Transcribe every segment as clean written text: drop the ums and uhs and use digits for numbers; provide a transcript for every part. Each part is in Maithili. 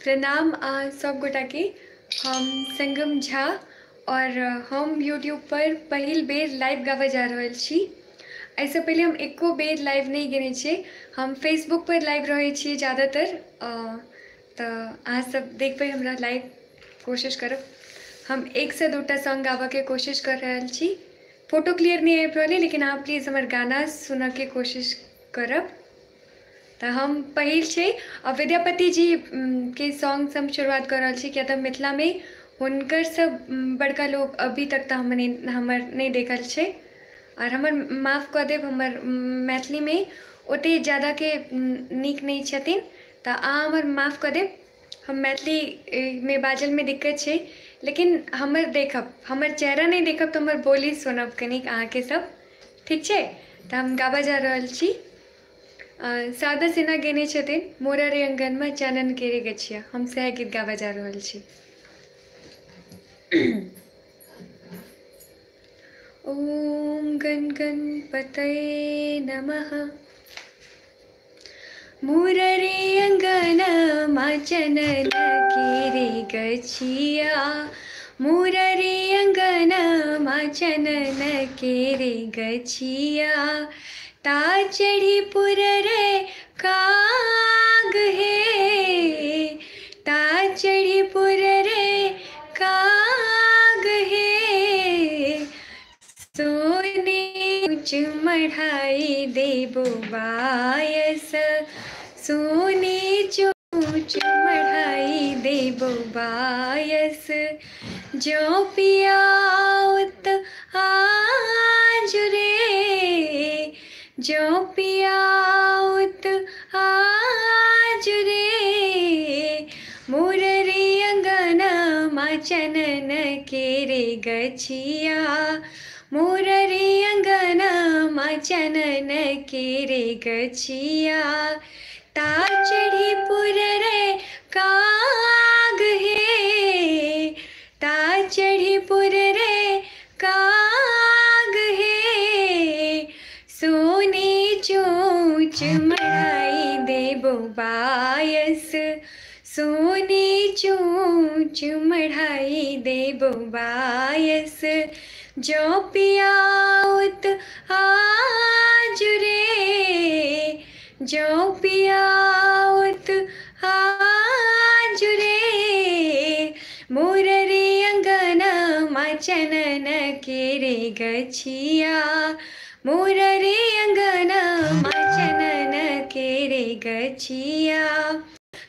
प्रणाम आ सब गोटाके। हम संगम झा और हम यूट्यूब पर पहिल बेर लाइव गाबय जा रहल छी। एहिसँ पहिले हम एको बेर लाइव नहि गेने छियै। हम फेसबुक पर लाइव रहै छियै ज़्यादातर, तऽ अहाँसब देखबै हमरा लाइव। कोशिश करब हम एकसँ दूटा सॉन्ग गाबऽके कोशिश कर रहल छी। फोटो क्लियर नहि आबि रहल अइ, लेकिन अहाँ प्लीज हमर गाना सुनऽके कोशिश करब। तऽ हम पहिल छै आ विद्यापति जी के सॉन्गसँ हम शुरुआत कऽ रहल छी, किया तऽ मिथिलामे हुनकर सब बड़का लोक अभी तक तऽ हम नहि हमर नहि देखल छै। आओर हमर माफ कऽ देब, हमर मैथिलीमे ओतेक ज्यादाके नीक नहि छथिन, तऽ अहाँ हमर माफ कऽ देब। हम मैथिलीमे बाजलमे दिक्कत छै, लेकिन हमर देखब, हमर चेहरा नहि देखब तऽ हमर बोली सुनब कनिक अहाँके सब, ठीक छै? तऽ हम गाबऽ जा रहल छी। शारदा सिन्हा गेने छथिन मोरा रे अंगनमा चानन केरे गछिया, हम सएह गीत गाबऽ जा रहल छी। ओम गण गणपतये नमः। मोरा रे अंगनमा चनन केरे गछिया, मोरा रे अंगनमा चनन केरे गछिया, ता चढ़ी पुर रे काग हे, ता चढ़ी पुर रे काग हे, सोने ऊँच मढ़ाई देबो बायस, सोने चोच मढ़ाई देबो बायस, जो पियाउत आज रे, जो पियाउत आज रे, मोर रे अंगनमा चनन केरे गछिया, मोर रे अंगनमा चनन केरे गछिया, ता चढ़ी पुर रे काग हे, ता चढ़ी पुर रे काग हे, सोने चोच मढ़ाई देबो बायस, सोने चोच मढ़ाई देबो बायस, जो पियाउत आज रे, जो पियाउत आज रे, मोर रे अंगनमा चनन केरे गछिया, मोर रे अंगनमा चनन केरे गछिया,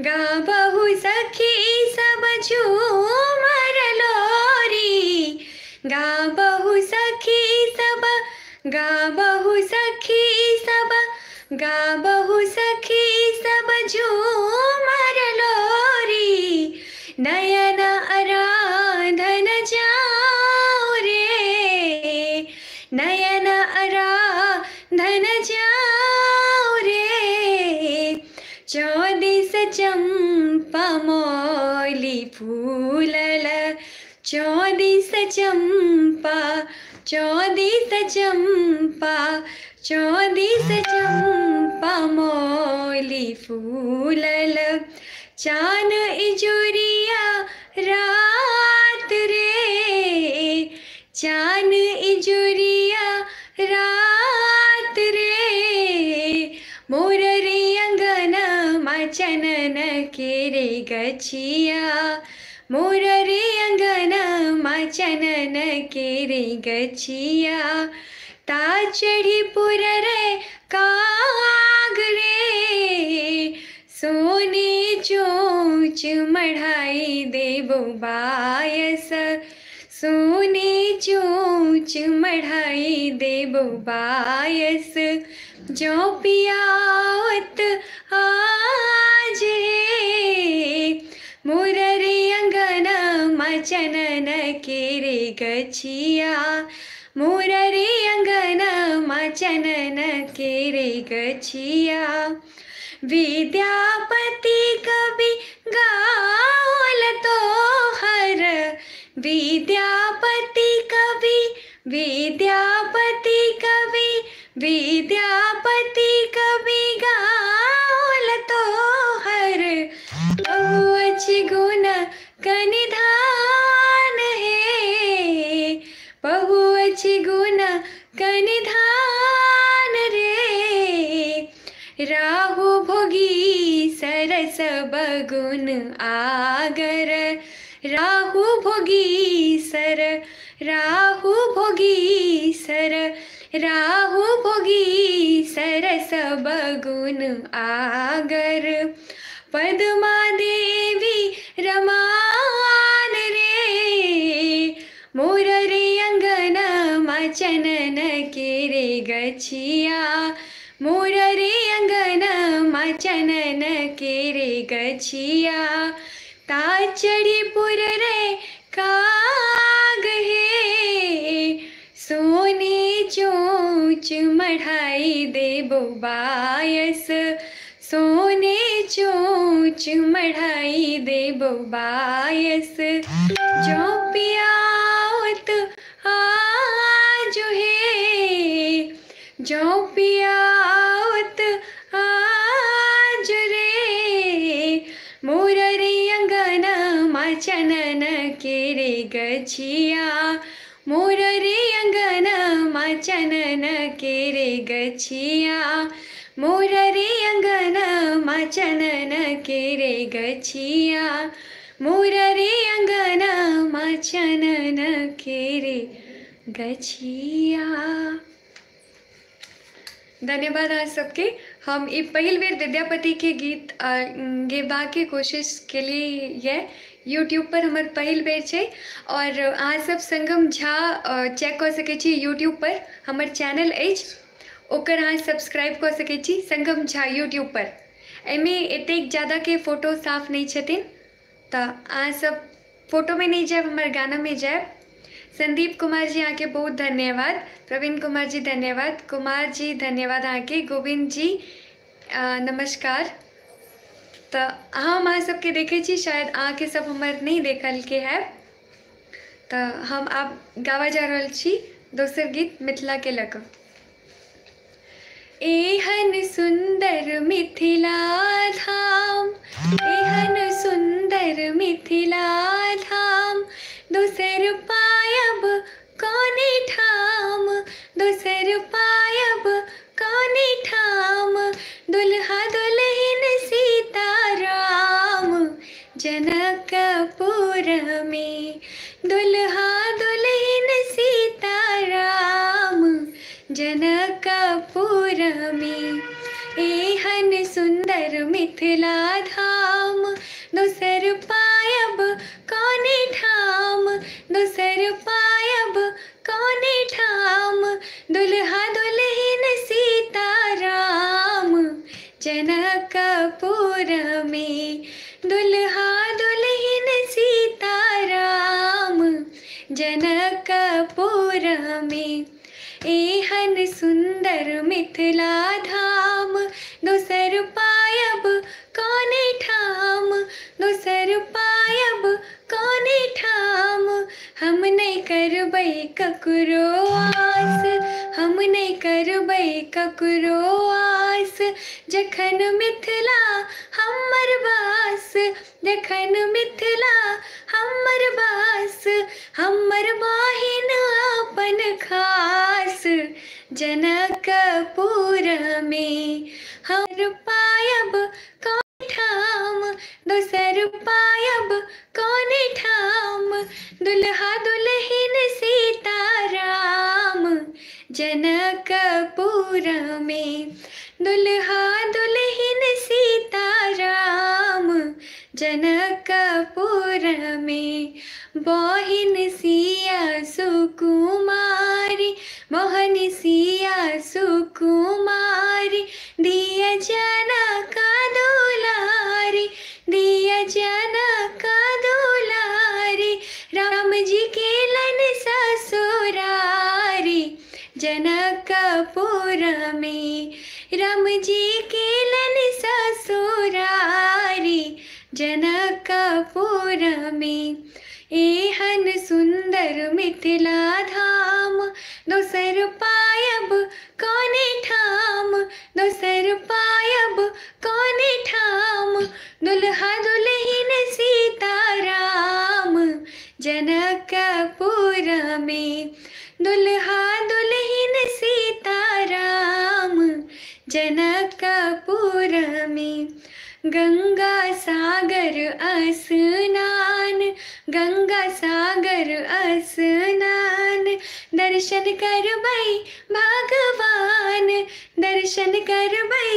गाबहु सखी सब झूमर लोरी, गाबहु सखी सब, गाबहु सखी सब, गाबहु सखी सब झूमर लोरी, नयन आराधन जाओ रे, नयन आराधन जाओ रे, चौदिस चंपा मौली फूलल, चौदिस चंपा, चौदिस चंपा, चौदिस चंपा मौली फूलल, चान इजोरिया रात रे, चान इजोरिया रात रे, मोर रे अंगनमा चनन केरे गछिया, मोर रे अंगनमा चनन केरे गछिया, ता चढ़ी पुर रे काग रे, सोने चोच मढ़ाई देबो बायस, सोने चोच मढ़ाई देबो बायस, जो पियाउत आज हे, मोर रे अंगनमा चनन केरे गछिया, मोर रे अंगनमा चनन केरे गछिया, विद्यापति कवि गावल तोहर, विद्यापति कवि, विद्यापति कवि, विद्यापति कवि गावल तोहर, राहु भोगी सरस बगुन आगर, राहु भोगी सर, राहु भोगी सर, राहु भोगी सरस बगुन आगर। पद्मा देवी रमान रे, मोर रे अंगना मा चनन के रे गछिया, मोर रे अंगना मा चनन के रे गछिया। ता चढ़ी पुर रे काग हे, सोने चोंच मढ़ाई देबो बायस, सोने चोंच मढ़ाई देबो बायस। जो पियावत आज हे, जो पियावत आज रे, मोर रे अंगना मा चनन के रे गछिया, मोर रे अंगना मा चनन के रे गछिया, मोर रे अंगना मा चनन के रे गछिया, मोर रे अंगना मा चनन के रे गछिया। धन्यवाद अहाँ सबके। हम ई पहिल बेर विद्यापति के गीत गेबाके कोशिश केलियै। यूट्यूब पर हमर पहिल बेर छै और अहाँ सब संगम झा चेक कऽ सकै छी यूट्यूब पर, हमर चैनल अछि, ओकर अहाँ सब्सक्राइब कऽ सकै छी संगम झा यूट्यूब पर। एहिमे एतेक ज्यादाके फोटो साफ नहि छथिन तऽ अहाँ सब फोटोमे नहि जायब, हमर गानामे जायब। संदीप कुमार जी अहाँके बहुत धन्यवाद, प्रवीण कुमार जी धन्यवाद, कुमार जी धन्यवाद अहाँके, गोविंद जी नमस्कार। तऽ हम अहाँ सबके देखै छी, शायद अहाँके सब हमर नहि देखलके हैब। तऽ हम आब गाबऽ जा रहल छी दोसर गीत मिथिलाके लऽ कऽ। एहन सुन्दर मिथिला धाम, एहन सुन्दर मिथिला धाम, दोसर पायब कोने ठाम, दोसर पायब कोने ठाम, दुल्हा दुल्हिन सीता राम जनकपुर में, दुल्हा दुल्हिन सीता राम जनकपुर में। एहन सुन्दर मिथिला धाम, दोसर पायब कोने ठाम, दोसर पायब कोने ठाम, दुल्हा दुल्हिन सीता राम जनकपुर में, दुल्हा दुल्हिन सीता राम जनकपुर में। एहन सुन्दर मिथिला धाम, दोसर पायब कोने ठाम, दोसर पायब कोने ठाम, हम नहि करबै ककरो आस, हम नहि करबै ककरो आस, जखन मिथिला हमर वास, जखन मिथिला हमर वास, हमर बहिन अपन खास जनकपुर में। हमर पायब कोन ठाम, दोसर पायब कोने ठाम, दुल्हा दुल्हिन सीता राम जनकपुर में, दुल्हा दुल्हिन सीता राम जनकपुर में। बहिन सिया सुकुमारी, मोहन सिया सुकुमारी, दिया जनक दुलारी, दिया जनक दुलारी, राम जी के लन ससुरारी जनकपुर में, राम जी के लन ससुरारी जनकपुर में। एहन सुन्दर मिथिला धाम, दोसर पायब कोने ठाम, दोसर पायब कोने ठाम, दुल्हा दुल्हिन सीता राम जनकपुर में, दुल्हा दुल्हिन सीता राम जनकपुर में। गंगा सागर स्नान, गंगा सागर स्नान, दर्शन करबै भगवान, दर्शन करबै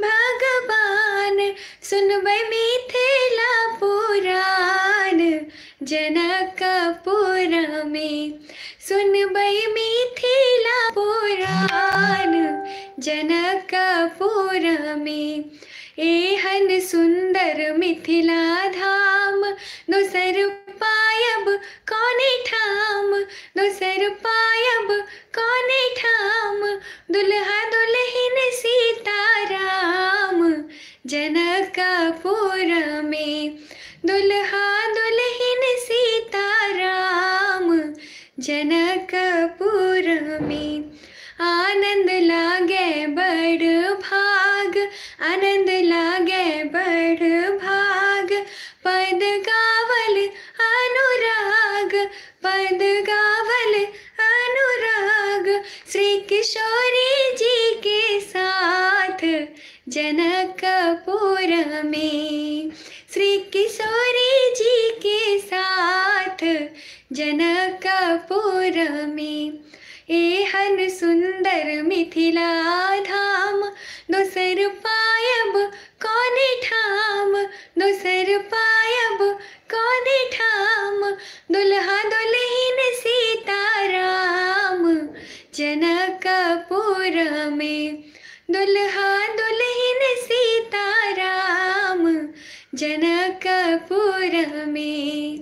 भगवान, सुनबै मिथिला पुराण जनकपुर में, सुनबै मिथिला पुराण जनकपुर में। एहन सुन्दर मिथिला धाम दोसर पायब कोने ठाम, दोसर पायब कोने ठाम, दुल्हा दुल्हिन सीताराम जनकपुर में, दुल्हा दुल्हिन सीताराम जनकपुर में। आनंद लागे बड़ भाग, आनंद लागे बड़ भाग, पद गावल अनुराग, पद गावल अनुराग, श्री किशोरी जी के साथ जनकपुर में, श्री किशोरी जी के साथ जनकपुर में। एहन सुन्दर मिथिला धाम दोसर पायब कोने ठाम, दोसर पायब कोने ठाम, दुल्हा दुल्हिन सीताराम जनकपुर में, दुल्हा दुल्हिन सीताराम जनकपुर में,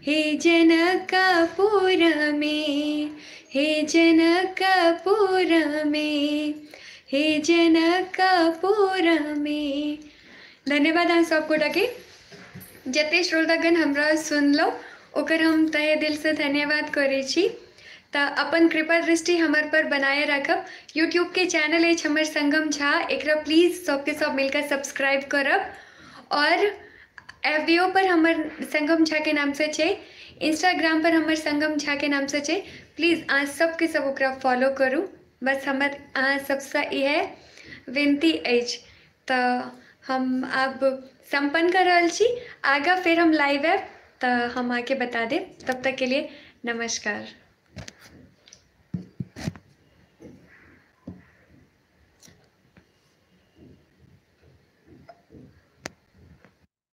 हे जनकपुर में, हे जनकपुर में, हे जनकपुर में। धन्यवाद अहाँ सब गोटाके, जते श्रोतागण हमरा सुनलहुँ ओकर हम तहे दिलसँ धन्यवाद करै छी। तऽ अपन कृपा दृष्टि हमर पर बनाए राखब। यूट्यूबके चैनल अछि हमर संगम झा, एकरा प्लीज सबके सब मिलकर सब्सक्राइब करब। और एफ पर हमर संगम झा के नामसँ छै, इंस्टाग्राम पर हमर संगम झा के नामसँ छै, प्लीज अहाँ सबके सब ओकरा फॉलो करू। बस हमर अहाँ सबसँ इएह विनती अछि। तऽ हम आब सम्पन्न कऽ रहल छी, आगाँ फेर हम लाइव आयब तऽ हम अहाँके बता देब। तब तक के लिए नमस्कार।